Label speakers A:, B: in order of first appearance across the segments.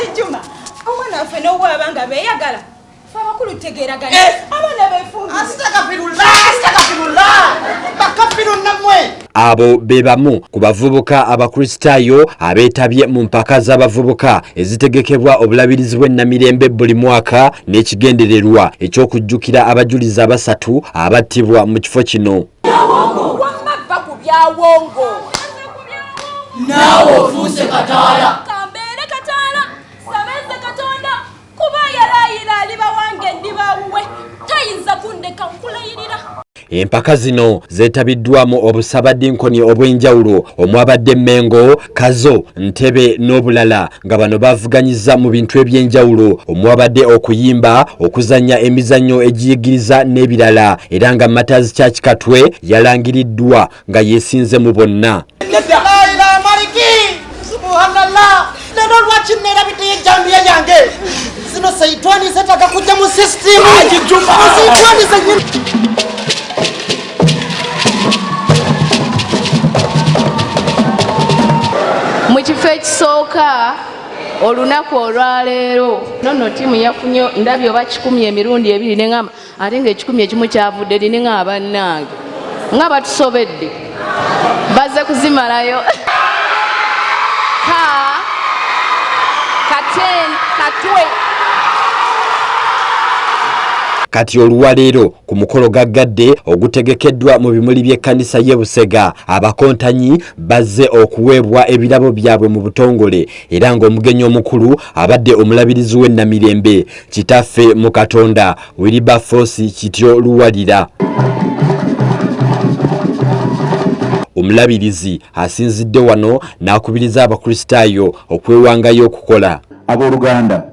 A: Haji Juma, omwana waffe n'owaaba nga beeyagala, ffe abakulu tutegeeragana, abaana beefumbire.
B: Asitagafirullah, asitagafirullah, bakafiru nammwe.
C: Abo be bamu ku bavubuka Abakristaayo abeetabye mu mpaka z'abavubuka ezitegekebwa obulabirizi bw'e Namirembe buli mwaka n'ekigendererwa eky'okujjukira abajulizi abasatu abattibwa mu kifo kino.
A: Wamma va ku byawongo.
B: Naawe ofuuse kataala.
A: Kambeere kataala, sabenze Katonda, kuba yalayira aliba wange ndiba wuwe, tayinza kundeka nkulayirira.
C: Empaka zino zeetabiddwamu obusabadinkoni obw'enjawulo omwabadde Mengo, Kazo, Ntebe n'obulala, nga bano bavuganyizza mu bintu eby'enjawulo omwabadde okuyimba, okuzannya emizannyo egiyigiriza n'ebirala, era nga Martyrs Church Katwe yalangiriddwa nga yeesinze mu bonna.
B: La ilaha maliki, subhanallah. Leero lwaki neerabiddeyo ejjambiya yange? Zino saitwani zetaaga kujja mu sisitimu. Saitwani zennyini.
D: Mu kifo ekisooka olunaku olwaleero nonno ttiimu yafunye ndabye oba 100 emirundi ebiri, ne ŋŋamba ate ng'ekikumi ekimu kyavudde eri, ne ŋŋamba bannange nga batusobedde, bazze kuzimalayo. Ka katen Katwe.
C: Kati oluwaleero ku mukolo gaggadde ogutegekeddwa mu bimuli by'ekkanisa y'e Busega, abakontanyi bazze okuweebwa ebirabo byabwe mu butongole, era ng'omugenyi omukulu abadde omulabirizi w'e Namirembe, Kitaffe mu Katonda Wilberforce Kityo Luwalira. Omulabirizi asinzidde wano n'akubiriza Abakristaayo okwewangayo okukola.
E: Abooluganda,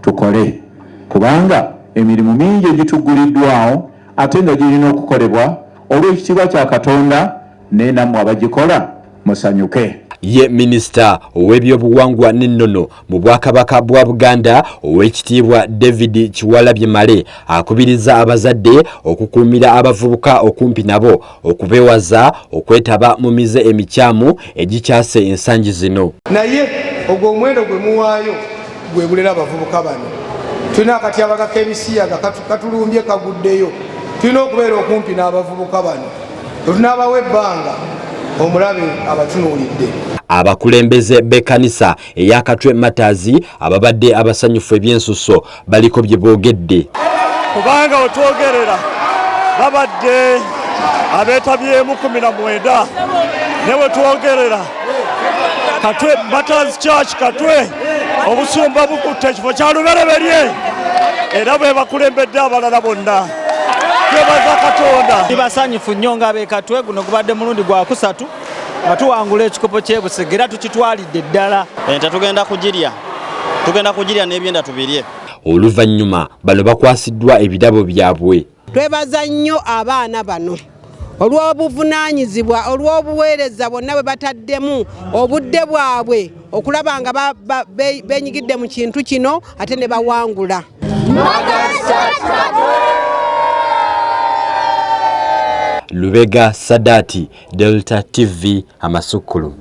E: tukole, kubanga emirimu mingi egituguliddwawo ate nga girina okukolebwa olw'ekitiibwa kya Katonda, naye nammwe abagikola musanyuke.
C: Ye minisita ow'ebyobuwangwa n'ennono mu Bwakabaka bwa Buganda, Oweekitiibwa David Kiwalabye Male, akubiriza abazadde okukuumira abavubuka okumpi nabo okubeewaza okwetaba mu mize emikyamu egikyase ensangi zino.
F: Naye ogwo omuwendo gwe muwaayo gwe gulera abavubuka bano. Tulina akatyabaga k'ebisiyaga katulumbye kaguddeyo. Tulina okubeera okumpi n'abavubuka bano. Bwe tunaabawa ebbanga, omulabe abatunuulidde.
C: Abakulembeze b'ekkanisa eya Katwe Martyrs ababadde abasanyufu ebyensusso baliko bye boogedde.
G: Kubanga otwogerera babadde abeetabyemu 19, ne we twogerera Katwe Martyrs Church Katwe obusumba bukutte ekifo kya lubereberye, era bwe bakulembedde abalala bonna. Twebaza Katonda.
H: Tuli basanyufu nnyo nga ab'e Katwe. Guno gubadde mulundi gwa kusatu nga tuwangula ekikopo ky'e Busega, era tukitwalidde ddala.
I: Ente tugenda kugirya, tugenda kugirya n'ebyenda tubirye.
C: Oluvannyuma bano bakwasiddwa ebirabo byabwe.
J: Twebaza nnyo abaana bano olw'obuvunaanyizibwa, olw'obuweereza bwonna bwe bataddemu obudde bwabwe okulaba nga benyigidde mu kintu kino ate ne bawangula.
C: Lubega Sadati, Delta TV, Amasukkulu.